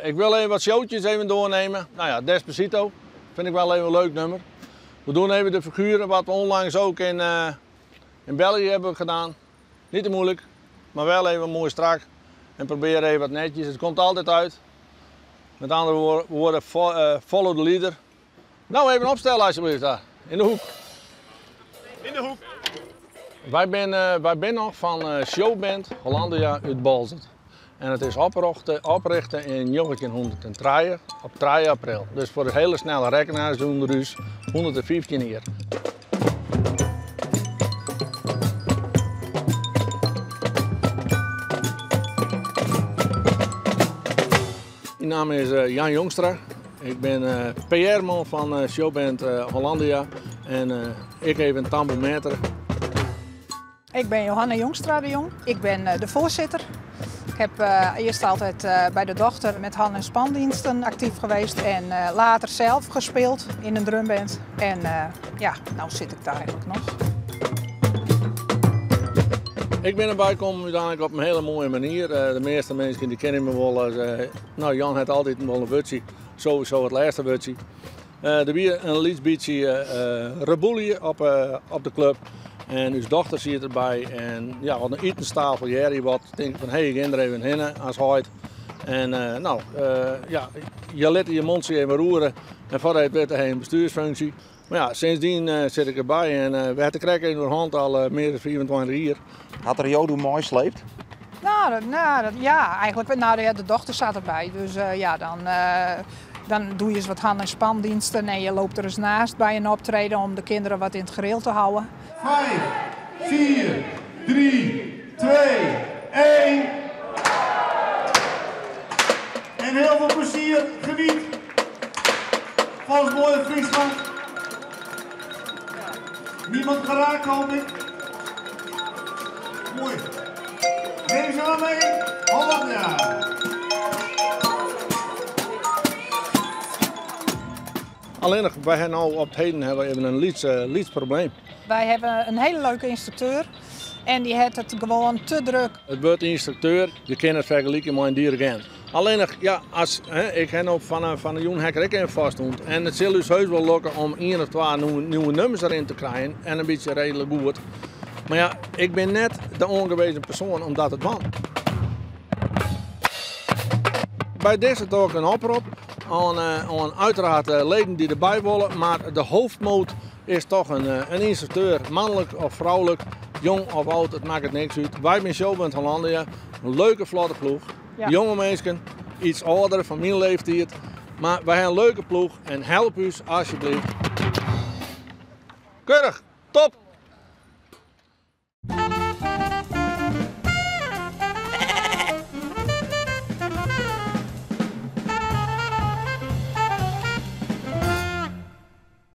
Ik wil even wat showtjes even doornemen. Nou ja, Despacito vind ik wel even een leuk nummer. We doen even de figuren wat we onlangs ook in België hebben gedaan. Niet te moeilijk, maar wel even mooi strak. En probeer even wat netjes. Het komt altijd uit. Met andere woorden, follow the leader. Nou, even opstellen alsjeblieft daar, in de hoek. In de hoek. Wij zijn nog van Showband Hollandia uit Boalsert. En het is oprichten in 1903 op 3 april. Dus voor de hele snelle rekenaars doen we dus 115 jaar. Mijn naam is Jan Jongstra. Ik ben P R-man van Showband Hollandia en ik heb een tambourmeter. Ik ben Johanna Jongstra de Jong. Ik ben de voorzitter. Ik heb eerst altijd bij de dochter met hand- en spandiensten actief geweest en later zelf gespeeld in een drumband. En nou zit ik daar eigenlijk nog. Ik ben erbij gekomen uiteindelijk op een hele mooie manier. De meeste mensen die kennen me wel als Jan heeft altijd wel een wutje, sowieso het laatste wutje. Er was een liedje reboelie op de club. En uw dochter zit erbij en op een etenstafel, Jerry wat, denk van hé, hey, ik ga er even heen als huid. En je let je mond even roeren en voordat je het weet, heb je een bestuursfunctie. Maar sindsdien zit ik erbij en we hebben de krek in de hand al meer dan 24 jaar. Had er Jodo mooi sleept? Nou, dat, nou, dat, ja, eigenlijk. Nou, ja, de dochter zat erbij, dus ja, dan doe je eens wat hand- en spandiensten en je loopt er eens naast bij een optreden om de kinderen wat in het gereel te houden. 5, 4, 3, 2, 1. En heel veel plezier, geniet van het mooie Friesland. Niemand geraakt, hoop ik. Mooi. Neem ze maar mee, Hollandia. Alleen nog, wij hebben nou op het heden hebben we even een lieds probleem. Wij hebben een hele leuke instructeur en die heeft het gewoon te druk. Het wordt instructeur, je kunt het vergelijken met een dirigent. Alleen nog, ja, als, hè, ik heb nou van de Joen Hekker ik even vaststond. En het zal dus heus wel lukken om 1 of 2 nieuwe nummers erin te krijgen en een beetje redelijk goed. Maar ik ben net de ongewezen persoon omdat het man. Bij deze toch een oproep aan uiteraard leden die erbij willen, maar de hoofdmoot is toch een instructeur, mannelijk of vrouwelijk, jong of oud, het maakt het niks uit. Wij zijn Showband Hollandia, een leuke vlotte ploeg, jonge mensen, iets ouder van mijn leeftijd, maar wij hebben een leuke ploeg en help ons alsjeblieft. Keurig, top!